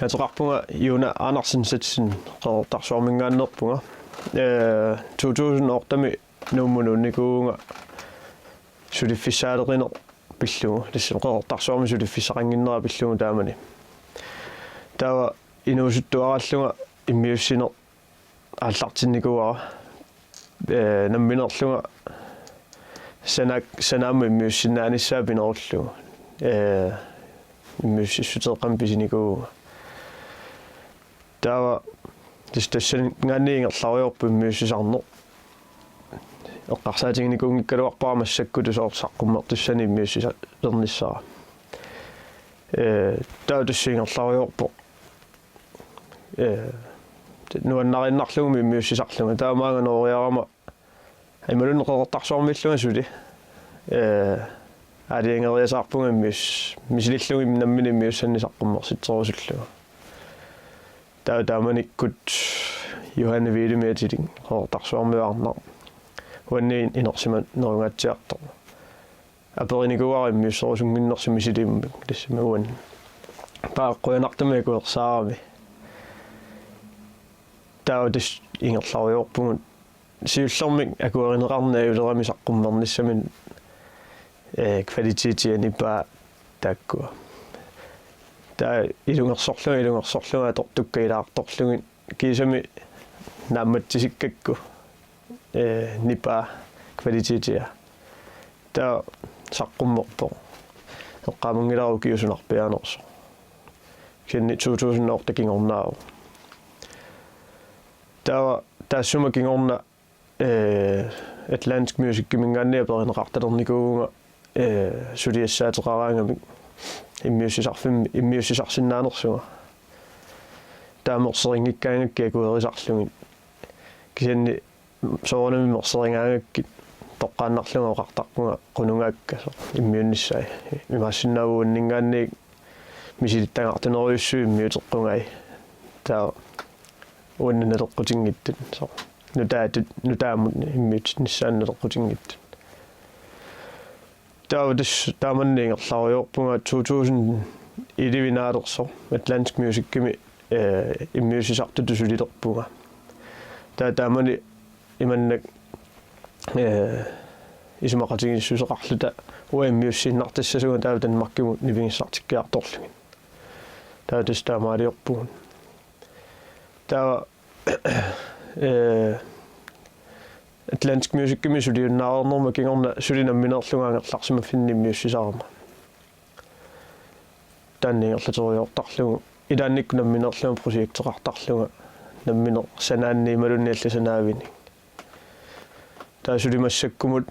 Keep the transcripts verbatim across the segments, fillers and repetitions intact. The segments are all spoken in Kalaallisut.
Ateqarpunga Juuna Andersen Satzen, Qeqertarsuarminngaanneerpunga. Ee, to tusind otte-mi Nuummut nuunnikuuvunga suliffissaaleqineq pillugu, tassami Qeqertarsuarmi suliffissaqannginnera pillugu taamani. Taava inuusuttuaraallunga immiussineq aallartinnikuuara, ee, nammineerlunga sana-, sanaamma immiussinnaanissaa pinerullugu, ee, immiussissuteeqqamik pisinikuuvunga. Taava tassa tassanngaanniit ingerlarujoorpoq immiussisarneq. Eqqarsaatiginikuunngikkaluarpara massakkut soorlu saqqummertussanik immiussisarnissara. Ee, taava tassa ingerlarujoorpoq. Ee, nuannariinnarlugumi immiussisarlunga. Taava maanga nooriarama imaluunniit Qeqertarsuarmiillunga suli, ee, aalajangeriasaarpunga immius-, misilillunga nammineq immiussannik saqqummersitserusullunga. Taava taamanikkut Johanne Hvidemik atilik, Qeqertarsuarmiuarnaq, uannit inersimanerungaatsiartoq, aperinikuuara immiusserusunnginnersoq misiliimmik, tassami uannit. Taava qujanartumik akuersaarami. Taava tassa ingerlarujoorpugut. Siullermik akuerineqarneq ajulerami saqqummernissamut, ee, kvalitetia, nipaa taakkua. Taava ilungersorlunga, ilungersorlunga atortukka ilaartorlugit kiisami naammatsisikkakku, ee, nipaa kvalitetia. Taava saqqummerpoq. Eqqaamanngilara ukioq sunarpiaanersoq. Kisianni to tusind otte kingornaavoq. Taava taassuma kingorna, ee, Atlantic Musiciminngaanniit aperineqartalernikuuvunga, ee, suliassaateqaraangamik immiussisarfimmi, immiussisarsinnaanersunga. Taava merserinngikkaangakkit akuerisarlugit. Kisianni soorunami merserigaangakkit toqqaannarlunga oqartarpunga qunungaakka soorlu immiunnissai. Imaassinnaavoq uanninngaanniit misilittagartunerujussuit immiuteqqugai. Taava uannit naleqqutinngitsut soorlu. Nutaatut, nutaamut immiutinnissaannut naleqqutinngitsut. Taava tassa taamanna ingerlarujoorpunga to tusind elleve naalersoq Atlantic Musicimi, ee, immiussisartutut sulilerpunga. Taava taamani imannak, ee, isumaqatigiissuseqarluta uanga immiussiinnartassasunga taava Danmarkimut nipigissartikkiartorlugit. Taava tassa taamaaliorpugut. Taava, ee, Atlantic Musicimi suliunnaareernerma kingorna suli nammineerlunga angerlarsimaffinni immiussisarama. Taanna ingerlateriartorlugu, ilaannikkut nammineerlunga projekteqartarlunga, nammineq sanaanni imaluunniit allat sanaavinik. Taava suli massakkumut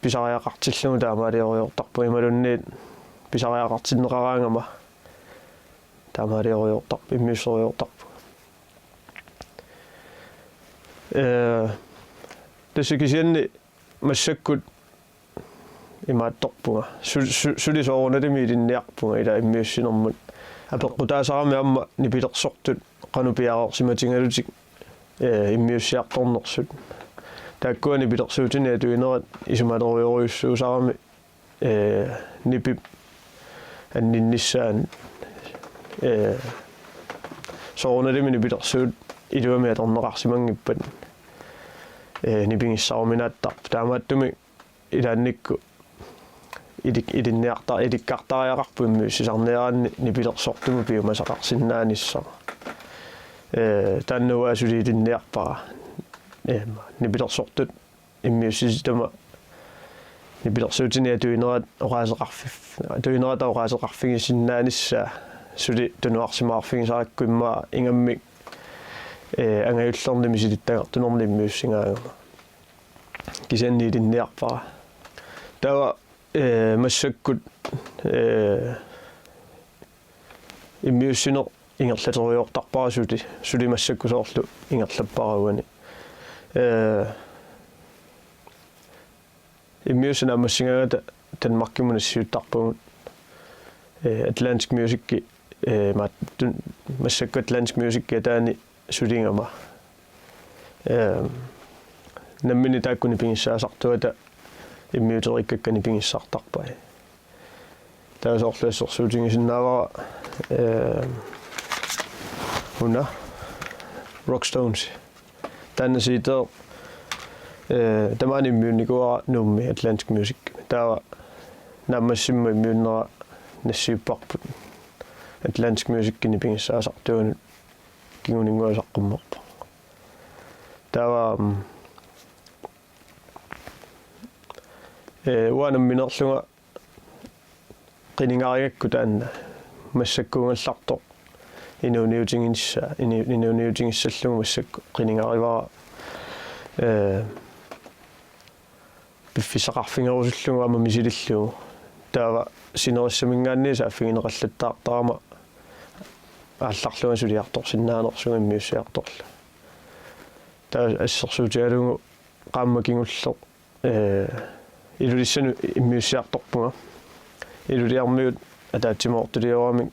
pisariaqartillugu taamaaliortarpunga, imaluunniit pisariaqartinneqaraangama taamaaliortarpunga, immiusseriartortarpunga. Ee, tassa kisianni massakkut imaattorpunga. Su-, su-, suli soorunalimi ilinniarpunga ila immiussinermut. Apeqqutaasarami aamma nipilersortut qanoq piareersimatigalutik, ee, immiussiartornersut. Taakkua nipilersuutinik atuinerat isumalerujorujussuusarami, ee, nipip anninnissaanut, ee, soorunalimi nipilersuut iluamik atorneqarsimanngippat, ee, nipigissaruminaattarpoq. Taamaattumik ilaannikkut ilik-, ilinniarta-, ilikkartariaqarpoq immiussisarniaraanni nipilersortumut piumasaqarsinnaanissaq. Ee, taanna uanga suli ilinniarpara. Ee, nipilersortut immiussisitama nipilersuutinik atuinerat oqaaseqarfif-, atuinerata oqaaseqarfigisinnaanissaa suli tunuarsimaarfigisarakku immaqa ingammik, ee, angajullerni misilittagartunerni immiussigaangama. Kisianni ilinniarpara. Taava, ee, massakkut, ee, immiussineq ingerlateriartortarpara suli, suli massakkut soorlu ingerlappara uani. Ee, immiussat naammassigaangata Danmarkimut nassiuttarpagut. Ee, Atlantic Music, ee, maat-, tun-, massakkut Atlantic Music ataani suligama. Ee, nammineq taakku nipigissaasartuata immiuteriikkakka nipigissartarpai. Taava soorlu assersuutigisinnaavara, ee, Una Rockstones. Taanna C D, eh, tamaani immiunnikuuara Nuummi Atlantic Music. Taava naammassimmut immiunnera nassiupparput Atlantic Musicimi pigissaasartuanut kinguninnguaq saqqummerpoq. Taava, mm, eh, uanga nammineerlunga qinigarigakku taanna massakkuugallartoq inuuniutiginissaa, ini-, inuuniutigissallugu massakkut qinigarivara, eh, piffissaqarfigerusullugu aamma misilillugu. Taava sinerissaminngaanniit saaffigineqallattaartarama aallarlunga suliartorsinnaanersunga immiussiartorlunga. Taava assersuutigalugu qaammat kingulleq, eh, Ilulissanut immiussiartorpunga. Iluliarmiut ataatsimoortuliorami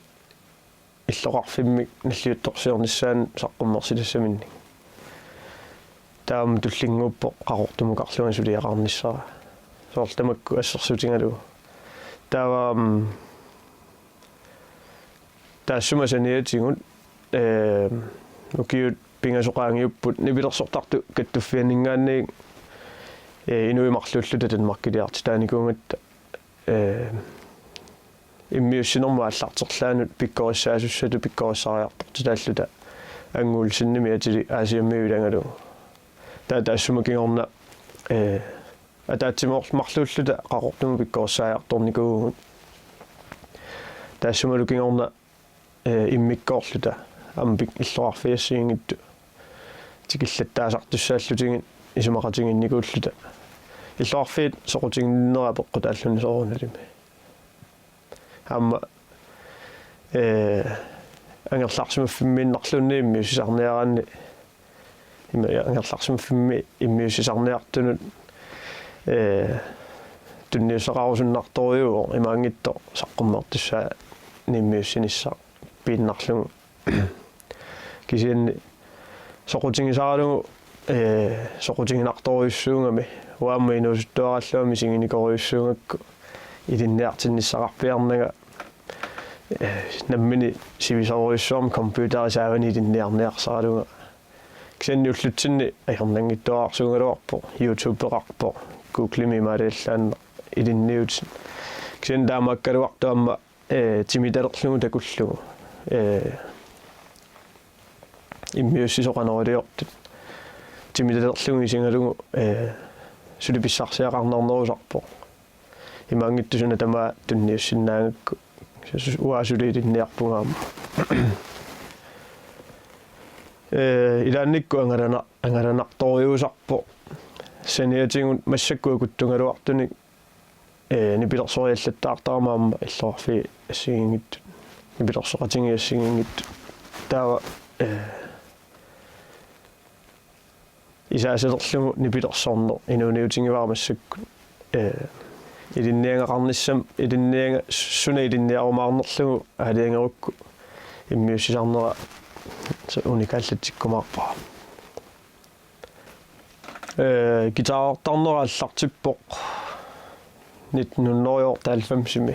illoqarfimmik nalliuttorsiornissaanut saqqummersitassaminnik. Taava tullinnguuppoq Qaqortumukarlunga suliaqarnissara. Soorlu tamakku assersuutigalugu. Taava, mm, taassuma saniatigut, eh, ukiut pingasut qaangiupput nipilersortartut kattuffianninngaanniit, eh, inuit marluulluta Danmarkiliartitaanikuugatta, eh, immiussinermut aallarterlaanut pikkorissaasussatut pikkorissariartortitaalluta Angu Olsenimik atili Aasiammiut ilagalugu. Taava taassuma kingorna, eh, ataatsimoorluta marluulluta Qaqortumut pikkorissariartornikuuvugut. Taassumalu kingorna, eh, immikkoorluta aamma pik-, illoqarfiit assigiinngitsut tikillattaasartussaallutigit isumaqatigiinnikuulluta. Illoqarfiit soqutiginninnerat peqqutaalluni soorunalimi. Aamma, eh, angerlarsimaffimmiinnarluunniit immiussisarniaraanni, ima angerlarsimaffimmi immiussisarniartunut, eh, tunniussaqarusunnartorujuuvoq imaanngitsoq saqqummertussaanik immiussinissaq piinnarlugu. Kisianni soqutigisaralugu, eh, soqutiginartorujussuugami, uanga aamma inuusuttuaraalluarlunga misiginikoorujussuugakku ilinniartinnissaqarpiarnanga, eh, nammineq sivisoorujussuarmik computeri saavani ilinniarniarsaralunga. Kisianni ullutsinni ajornanngitsuararsuugaluarpoq, YouTubeqarpoq, Googlemi imaaliallaannaq ilinniutit. Kisianni taamaakkaluartoq aamma, eh, timitalerlugu takullugu, eh, immiussisoq qanoq iliortut. Timitalerlugu isigalugu, eh, suli pissarsiaqarnarnerusarpoq. Imaanngitsoq suna tamaat tunniussinnaagakku. Uanga suli ilinniarpunga aamma. Eh, ilaannikkut angalana-, angalanartorujussuusarpoq. Saniatigut massakkut akuttugaluartunik, eh, nipilersoriallattaartarama aamma illoqarfiit assigiinngitsut, nipilersoqatigiit assigiinngitsut. Taava, eh, isaasalerlugu nipilersorneq inuuniutigivara massakkut. Eh, ilinniagaqarnissam-, ilinniaga-, suna ilinniarumaarnerlugu aalajangerukku immiussisarnera unikaallatsikkumaarpara. Eh, guitarertarnera aallartippoq nitten hundrede otteoghalvfemsimi.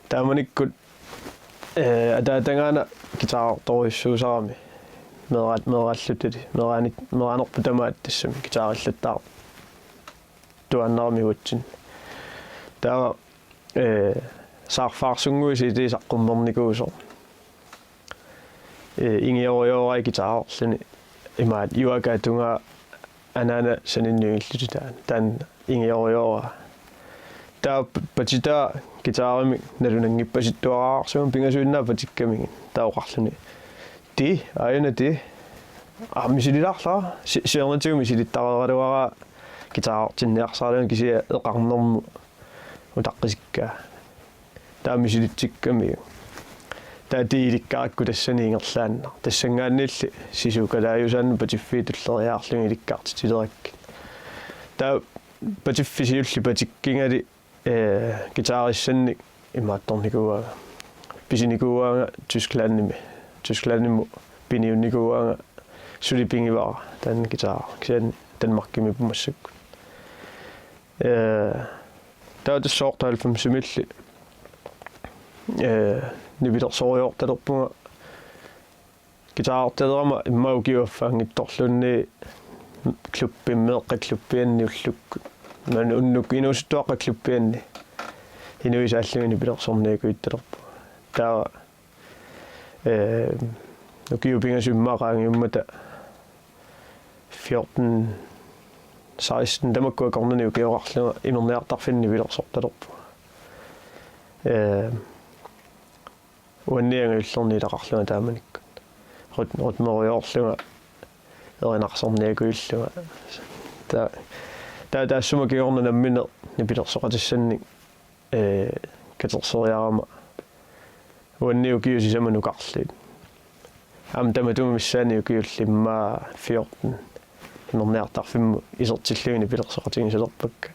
Taamanikkut, eh, ataatagaana guitarertorujussuusarami. Meeraat-, meeraallutali. Meeraanik-, meeraanerput tamaat tassami guitarillattaartuaannarami uatsinni. Taava, eh, Saarfaarsunnguit C D saqqummernikuusoq. Eh, ingiorujoorai guitarerluni imaat juakaatungaa anaana saninnut illutit taanna. Taanna ingiorujooraa. Taava p-, patitaa guitarimik nalunanngippasittuararsuugami pingasuinnaat patikkamigit. Taava oqarluni: "Ti, aajuna ti." Aa, misililaarlara. Si-, siornatigut misilittaraluaraa guitarertinniarsaralugu kisianni eqarnermut utaqqisikkaa. Taava misilitsikkamiuk. Taava ti ilikkarakku tassani ingerlaannaq. Tassanngaanniilli sisukalaajusaannut patiffiit tulleriiaarlugit ilikkartitilerakkit. Taava patiffiit siulliit patikkigalugit, eh, guitarissannik imaattornikuuaanga. Pisinikuuaanga Tysklandimi. Tysklandimut piniunnikuuaanga, suli pigivara taanna guitari. Kisianni Danmarkimiippoq massakkut. Eh, taava tassa otteoghalvfemsimilli, eh, nipilersorujoortalerpunga Guitarertalerama immaqa ukiup affaanngitsorluunniit klubbimi, meeqqat klubbianni ullukkut. Maani unnuk inuusuttuaqqat klubbianni inuisa aallugit nipilersorniakujuttalerpunga. Taava, eh, ukiut pingasut immaqa qaangiummata fjorten, seksten tamakku akornanni ukioqarlunga imerniartarfinni nipilersortalerpunga. Eh, uannianngillerni ilaqarlunga taamanikkut. Rut-, rutmerujoorlunga, erinarsorniakujillunga. Ta-, ta-, taassuma kingorna nammineq nipilersoqatissannik, eh, katerseriarama. Uanni ukiut sisamat nukarliit. Aamma tamatuma missaani ukiulli immaqa fjorten imerniartarfimmut isertillugit nipilersoqatigisalerpakka.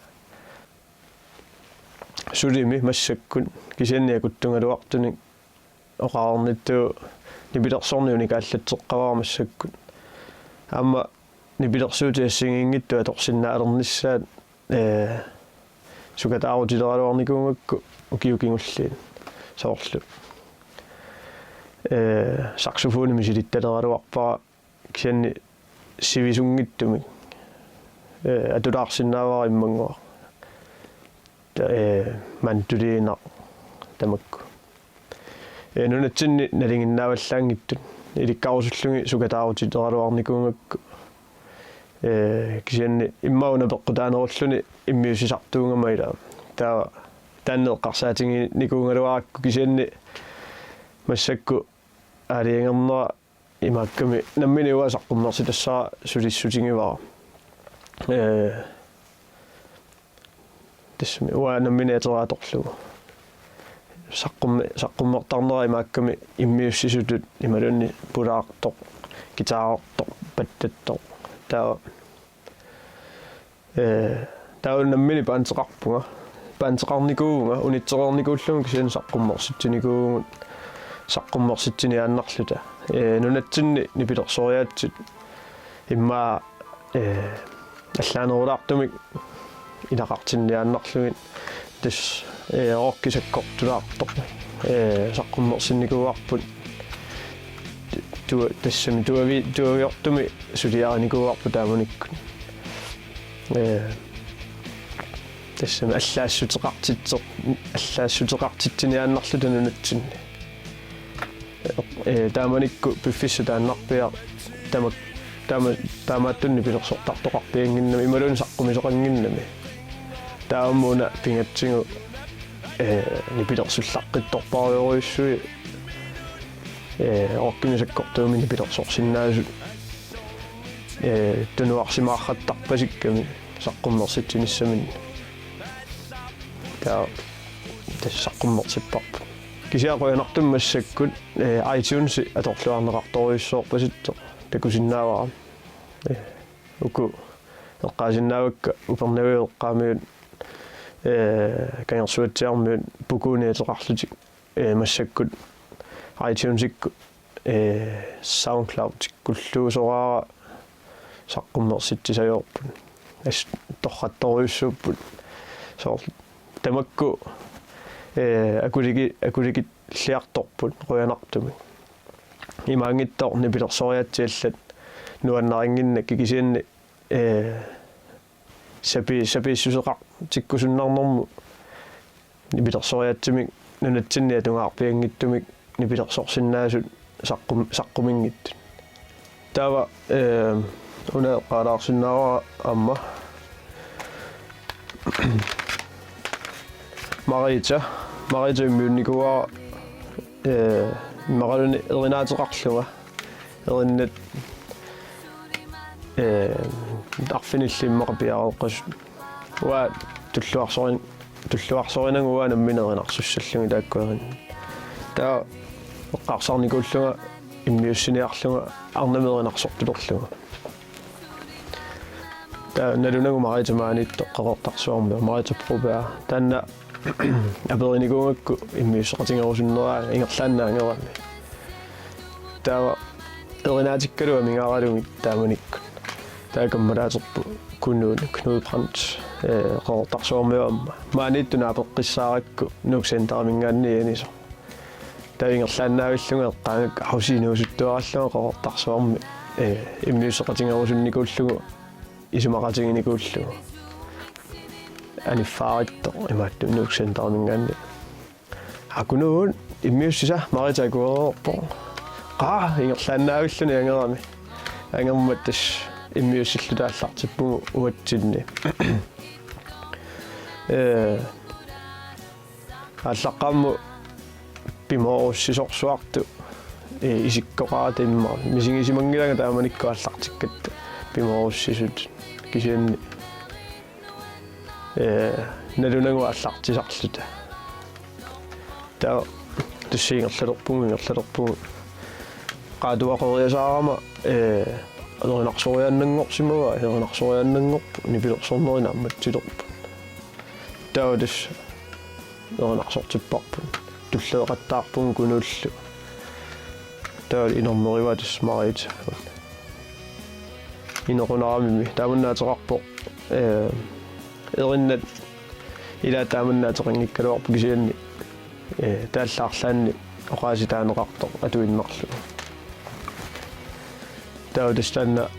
Sulimi massakkut kisianni akuttugaluartunik oqarnittut nipilersorneq unikaallatseqqavara massakkut. Aamma nipilersuutit assigiinngitsut atorsinnaalernissaat, eh, sukataarutileraluarnikuugakku ukiut kingulliit soorlu. Eh, saxofoni misilittaleraluarpara kisianni sivisunngitsumik, eh, atulaarsinnaavara immannguaq. Ta-, eh, mantuliinnaq tamakku. Eh, nunatsinni nalinginnaavallaanngitsut ilikkarusullugit sukataarutileraluarnikuugakku. Eh, kisianni immaqa una peqqutaanerulluni immiussisartuugama ilaa. Taava taanna eqqarsaatiginikuugaluarakku kisianni massakkut aalajangernera imaakkami nammineq uanga saqqummersitassara sulissutigivara. Eh, tassami uanga nammineq ateria atorlugu. Saqqumme-, saqqummertarnera imaakkami immiussisutut imaluunniit pulaartoq, guitarertoq, pattattoq. Taava, eh, taava nammineq bandeqarpunga. Bandeqarnikuuvunga, unitsereernikuullugu kisianni saqqummersitsinikuuvugut, saqqummersitsiniaannarluta. Eh, nunatsinni nipilersoriaatsit immaqa, eh, allaanerulaartumik ilaqartinniaannarlugit tassa, eh, rockisakkortulaartoq, eh, saqqummersinnikuuarput tua-, tassami tuavi-, tuaviortumik suliarinikuuarput taamanikkut. Eh, tassami allaassuteqartitseq-, allaassuteqartitsiniaannarluta nunatsinni. Eh, taamanikkut piffissaq taannarpiaq tamak-, taama-, taamaattunik nipilersortartoqarpiannginnami imaluunniit saqqumisoqannginnami. Taava aamma una pingatsigu, eh, nipilersullaqqittorpassuarujussuit, eh, rockimik sakkortuumik nipilersorsinnaasut, eh, tunuarsimaarrattarpasikkami saqqummersitsinissaminnik. Taava tassa saqqummersipparput. Kisianni qujanartumik massakkut, eh, iTunes atorluarneqartorujussuarpasittoq takusinnaavara. Eh, uku eqqaasinnaavakka Upernaviup eqqaamiut, eh, Kangersuatsiarmiut Pukuuni ateqarlutik, eh, massakkut iTunesikkut, eh, SoundCloudikkulluusoraara saqqummersitsisajoorput. As torrattorujussuupput. Soorlu tamakku, eh, akuligi-, akuligilliartorput qujanartumik. Imaanngitsoq nipilersoriaatsit allat nuannarinnginnakku kisianni, eh, sapi-, sapiissuseqartikkusunnarnermut nipilersoriaatsimik nunatsinni atugaarpianngitsumik nipilersorsinnaasut saqqum-, saqquminngitsut. Taava, eh, una eqqaalaarsinnaavara aamma Marita, Marita immiunnikuuara, eh, immaqaluunniit erinaateqarlunga. Erinnat, eh, arfinillit immaqa piareeqqasut. Uanga tulluarsorin-, tulluarsorinagu uanga nammineq erinarsussallunga taakku erinnat. Taava eqqarsarnikuullunga immiussiniarlunga arnamik erinarsortulerlunga. Taava nalunagu Marita maaniittoq Qeqertarsuarmi, Marita Broberg. Taanna aperinikuugakku immiusseqatigerusunneraangat ingerlaannaq angerami. Taava erinaatikkalu amigaaralugit taamanikkut. Taava kammalaaterput Knud, Knud Brandt, eh, Qeqertarsuarmiut aamma. Maaniittunik apeqqissaarakku Nuuk Centeriminngaanniit anisoq. Taava ingerlaannaavillunga eqqaagakku, aa, usi inuusuttuarallunga Qeqertarsuarmi, ee, immiusseqatigerusunnikuullugu, isumaqatiginikuullugu. Aniffaarittoq imaattunik Nuuk Centeriminngaanniit. Aa, Kunuup immiussisa Marita akuereerpoq. Qaa, ingerlaannaavilluni angerami. Angermat tassa immiussilluta aallartippugut uatsinni. Ee, aallaqqaammut pimoorussisorsuartut, ee, isikkoqarata immaqa. Misigisimanngilanga taamanikkut aallartikkatta pimoorussisut, kisianni, ee, nalunagu aallartisarluta. Taava tassa ingerlalerpugut, ingerlalerpugut. Qaatuaqeriasaarama, ee, erinarsooriaannanngorsimavaa, erinarsooriaannanngorpoq, nipilersornerit naammatsilerput. Taava tassa erinarsortipparput. Tulleeqattaarpugut Kunuullu. Taava inornerivaa tassa Marita. Inequnaramimi. Taamannaateqarpoq, ee, erinnat ilaat taamannaateqanngikkaluarpoq kisianni, ee, taallaarlaanni oqaasii taaneqartoq atuinnarlugu. Taava tassa taanna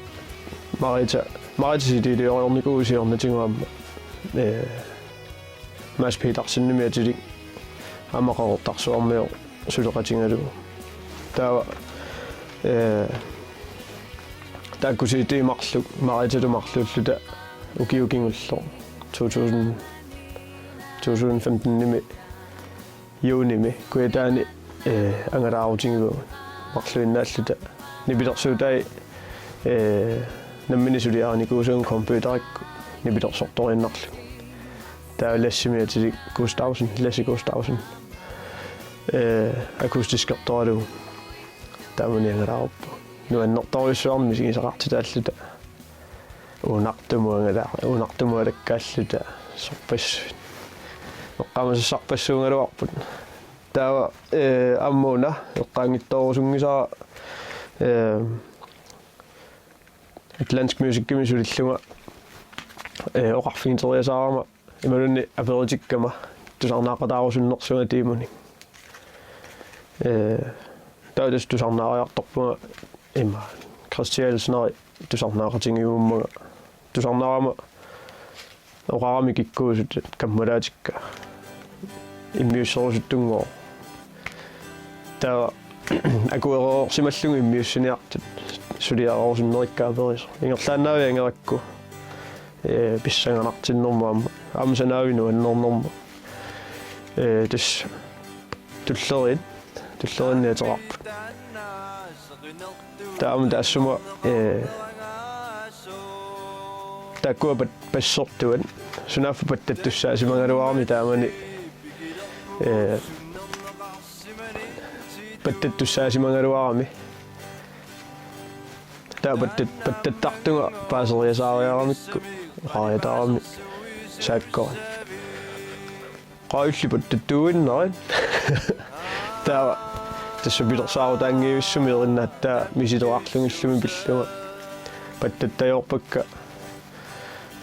Marita, Marita C D-liornikuuvoq siornatigut aamma. Ee, Mads Petersenimik atilik aamma Qeqertarsuarmioq suleqatigalugu. Taava, ee, taakku C D-t marluk, Maritalu marluulluta ukioq kingulleq to tusind, to tusind femtenimi juunimi Kujataani, ee, angalaarutigivagut marluinnaalluta. Nipilersuutai, ee, nammineq suliarinikuusagut computerikkut nipilersortoriinnarlugit. Taava Lassimik atilik Gustavsen, Lasse Gustavsen. Ee, akustiskertoralugu. Taamani angalaarupput. Nuannertorujussuarnik misigisaqartitaalluta. Uunartumut angalaa-, uunartumut alakkaalluta sorpassuit. Eqqaamasassarpassuugaluarput. Taava, ee, aamma una eqqaanngitsoorusunngisara, ee, Atlantic Musicimi sulillunga, ee, oqarfigiteriasaarama imaluunniit aperitikkama tusarnaaqataarusunnersunga tiimunik. Ee, taava tassa tusarnaariartorpunga ima Kristianseneri tusarnaaqatigiummanga. Tusarnaarama oqarami kikkuusut kammalaatikka immiusserusuttunngooq. Taava akuereersimallugu immiussiniartut suliarerusunnerikka aperisoq. Ingerlaannaavik angerakku, ee, pissanganartinnermut aamma, aamma sanaavik nuannernermut. Ee, tassa tulleriit, tulleriinni ateqarput. Taava taassuma, ee, taakkua pat-, passertuat, sunaaffa pattattussaasimagaluarami taamani, ee, pattattussaasimagaluarami. Taava pattat-, pattattartunga paaseriasaariaramikku, oqariataarami saakkoq. Qaa, illit pattattuuinnarit. Taava tassa pilersaarutaanngivissumik erinnaattaa misileqarlugillumi pillunga. Pattattajoorpakka.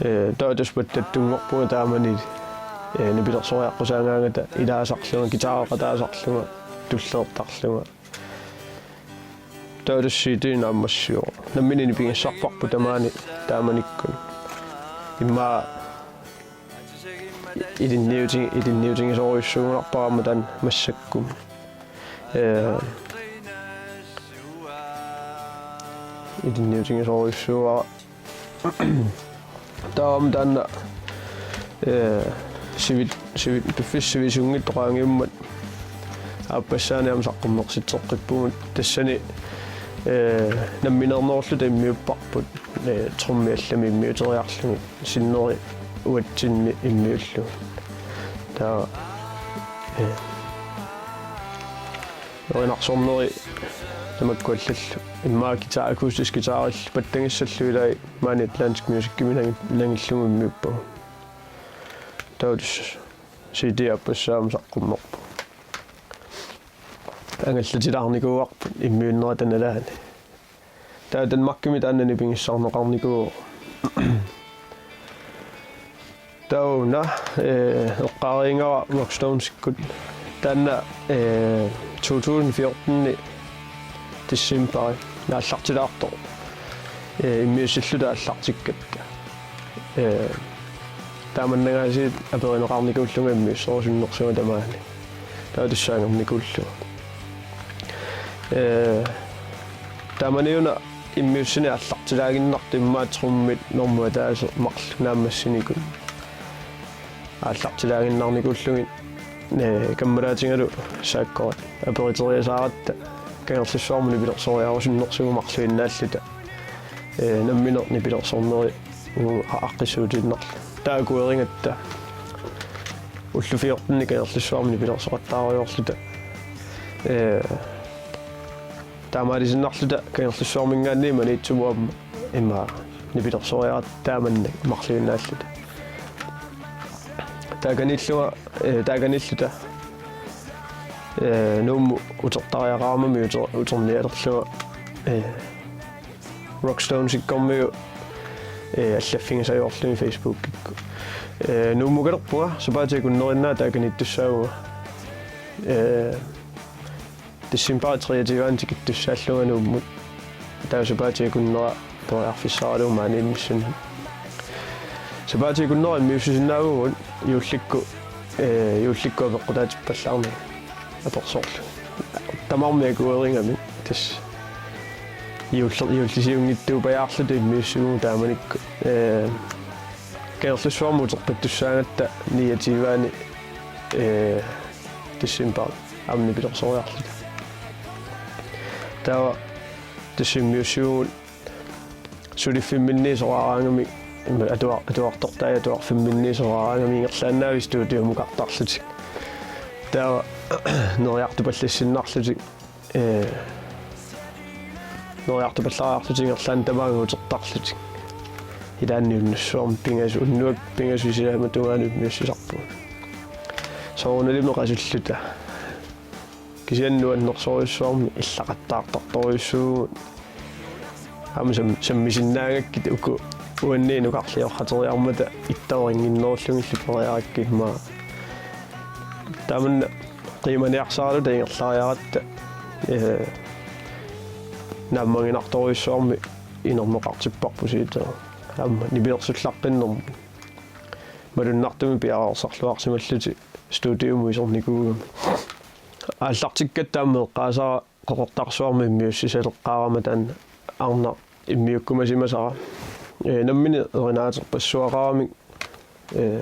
Ee, taava tassa pattattunngorpunga taamani, ee, nipilersoriaqqusaagaangata ilaasarlunga, guitareqataasarlunga, tulleertarlunga. Taava tassa C D naammassivoq. Nammineq nipigissavarput tamaani taamanikkut. Immaqa ilinniuti-, ilinniutigisorujussuugunarpara aamma taanna massakkut. Ee, ilinniutigisorujussuuara. Taava aamma taanna, ee, sivit-, sivit-, piffissaq sivisunngitsoq qaangiummat aappassaani aamma saqqummersitseqqippugut. Tassani, ee, nammineernerulluta immiupparput, ee, trommi allami immiuteriarlugit, sinneri uatsinni immiullugit. Taava, ee, erinarsorneri tamakku allallu. Immaqa guitar, akustisk guitarillu pattagissallu ilai maani Atlantic Musicimi nangi-, nangillugu immiuppagut. Taava tassa C D aappassaa aamma saqqummerpoq. Angallatilaarnikuuarput immiunnerata nalaani. Taava Danmarkimi taanna nipigissaarneqarnikuuvoq. Taava una, ee, eqqaariigara Rockstonesikkut. Taanna Eh, to tusind fjorten decembari aallartilaartoq. Eh, immiussilluta aallartikkatta. Eh, taamannagaasiit aperineqarnikuullunga immiusserusunnersunga tamaani. Taava tussaangernikuullunga. Eh, taamaniuna immiussineq aallartilaaginnartoq immaqa trummit normut ataaseq marluk naammassinikut. Aallartilaaginnarnikuullugit, eh, kammalaatigalu saakkorit aperiteriasaaratta Kangerlussuarmi nipilersoriarusunnersugut marluinnaalluta. Eh, nammineq nipilersorneri uagut aaqqissuutiinnarluta. Taava akuerigatta ullut fjorten Kangerlussuarmi nipilersoqattaarujoorluta. Eh, taamaalisinnarluta Kangerlussuarminngaanniit Maniitsumut aamma immaqa nipilersoriaratta taamannak marluinnaalluta. Taakaniillunga, eh, taakaniilluta, eh, Nuummut utertariaqaramik uter-, uternialerlunga, eh, Rockstonesikkormiut, eh, allaffigisajuarlugit Facebookikkut. Eh, Nuummukalerpunga, sapaatip akunneriinnaat taakaniittussaavunga. Eh, decembari treogtyve tikittussaallunga Nuummut. Taava sapaatip akunnera periarfissaralugu maaniinnissinni. Sapaatip akunnera immiussisinnaavugut juullikkut, eh, juullikkut apeqqutaatippallaarnagu apersorlugit. Tamarmik akuerigamik tassa juulli-, juullisiunngitsuupajaarluta immiussivugut taamanikkut. Eh, Kangerlussuarmut uterpattussaagatta niogtyve, eh, decembari aamma nipilersoriarluta. Taava tassa immiussivugut suliffimminniit soraaraangamik, ima atuar-, atuartortai atuarfimminniit soraaraangamik ingerlaannavik studiumukartarlutik. Taava neriartupallassinnarlutik, eh, neriartupallaariarlutik ingerlaannaq tamaanga utertarlutik. Ilaanni unnussuarmi pingasu-, unnuaq pingasut sisamatugaanut immiussisarpugut. Soorunalimi qasulluta. Kisianni nuannersorujussuarmik illaqattaartartorujussuuvugut. Aamma sam-, sammisinnaagakkit uku uanniit nukarliorrateriarmata ittavarinnginnerullugillu periarakkit immaqa. Taamanna qiimaniarsaraluta ingerlariaratta, eh, naammaginartorujussuarmik inerneqartipparput siitera. Aamma nipilersullaqqinnermut. Malunnartumik piareersarluarsimallutik studiumut isornikuugamik. Aallartikkatta aamma eqqaasara Qeqertarsuarmi immiussisaleqqaarama taanna arnaq immiukkumasimasara. Eh, nammineq erinaaterpassuaqaramik, eh,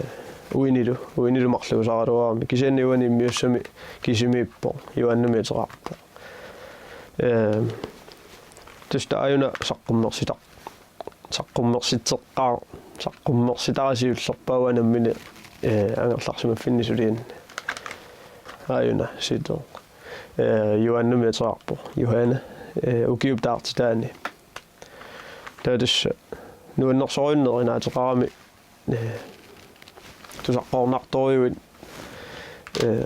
uinilu, uinilu marluusaraluarami. Kisianni uani immiussami kisimiippoq, juaannamik ateqarpoq. Eh, tassa aajuna saqqummersitaq-, saqqummersitseqqaar-, saqqummersitara siullerpaaq uanga nammineq, eh, angerlarsimaffinni sulianni. Aajuna siitera. Eh, juaannamik ateqarpoq. Juaana, eh, ukiup taartitaani. Taava tassa nuannersorujunnik erinaateqarami, eh, tusaqqoornartorujuit, eh,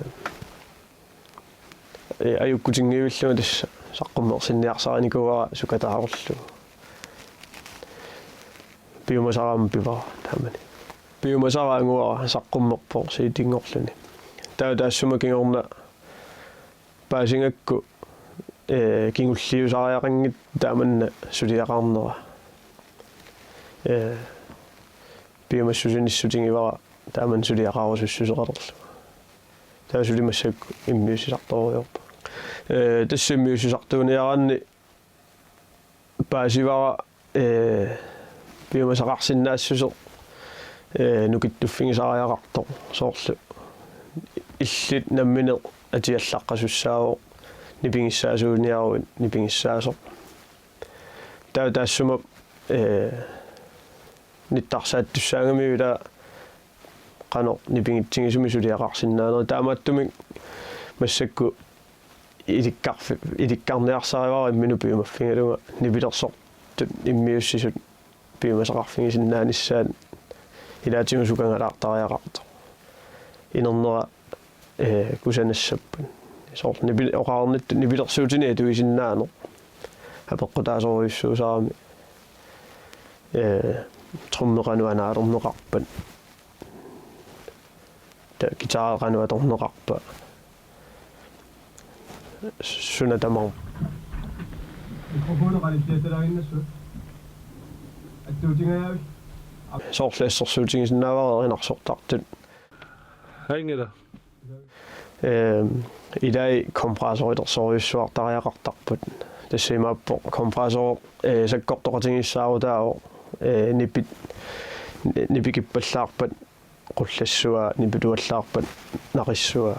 eh, ajukkutinngivillugu tassa saqqummersinniarsarinikuuara sukataarullugu. Piumasara aamma pivara taamani. Piumasara anguara saqqummerpoq C D-nngorluni. Taava taassuma kingorna paasigakku, eh, kingulliusariaqanngitsoq taamanna suliaqarnera. Eh, piumassusinissutigivara taamanna suliaqarusussuseqalerlunga. Taava suli massakkut immiussisartorujoorpunga. Eh, tassa immiussisartuuniaraanni paasivara, eh, piumasaqarsinnaassuseq, eh, nukittuffigisariaqartoq soorlu illit nammineq atiallaqqasussaavoq nipigissaasuuniaruit nipigissaasoq. Taava taassuma, eh, nittarsaattussaagamiuk ila qanoq nipigitsigisumik suliaqarsinnaanerit. Taamaattumik massakkut ilikkarfi-, ilikkarniarsarivara imminut piumaffigalunga nipilersortut immiussisut piumasaqarfigisinnaanissaat ilaatigut sukangalaartariaqartoq. Inernera, eh, kusanassappat. Soorlu nipi-, oqarnittut nipilersuutinik atuisinnaaneq. Apeqqutaasorujussuusarami, eh, trummi qanoq anaalerneqarpat. Taava guitari qanoq atorneqarpa. suna tamarmi. Mikrofoni qanilliatalaaginnassuat. Attuutingajavi. Soorlu assersuutigisinnaavara erinarsortartut. Hej, Ngila. Ehm, ilai kompressorersorujussuartariaqartarput. Tassa imaappoq kompressor, eh, sakkortoqatigiissaarutaavoq, eh, nipit, nipikippallaarpat qullassua, nipituallaarpat naqissua.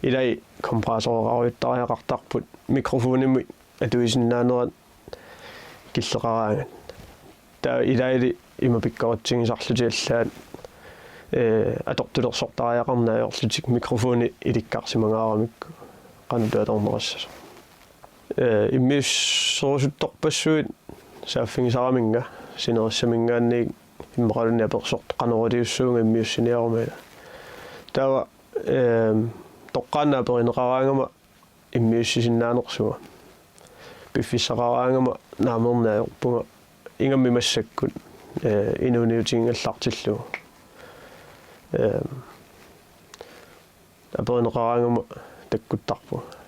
Ilai kompressoreqarujuttariaqartarput mikrofonimut atuisinnaanerat killeqaraangat. Taava ilaali ima pikkoritsigisarlutik allaat, eh, atortulersortariaqarneq ajorlutik mikrofoni ilikkarsimangaaramikku qanoq atorneqassasoq. Eh, immiusserusuttorpassuit saaffigisaraminnga sinerissaminngaanniit immaqaluunniit apersortoq qanoq iliussuunga immiussiniaruma. Taava, eh, toqqaannaq aperineqaraangama immiussisinnaanersunga. Piffissaqaraangama naameerneq ajorpunga ingammik massakkut, eh, inuuniutigigallartillugu. Eh, aperineqaraangama takkuttarpunga.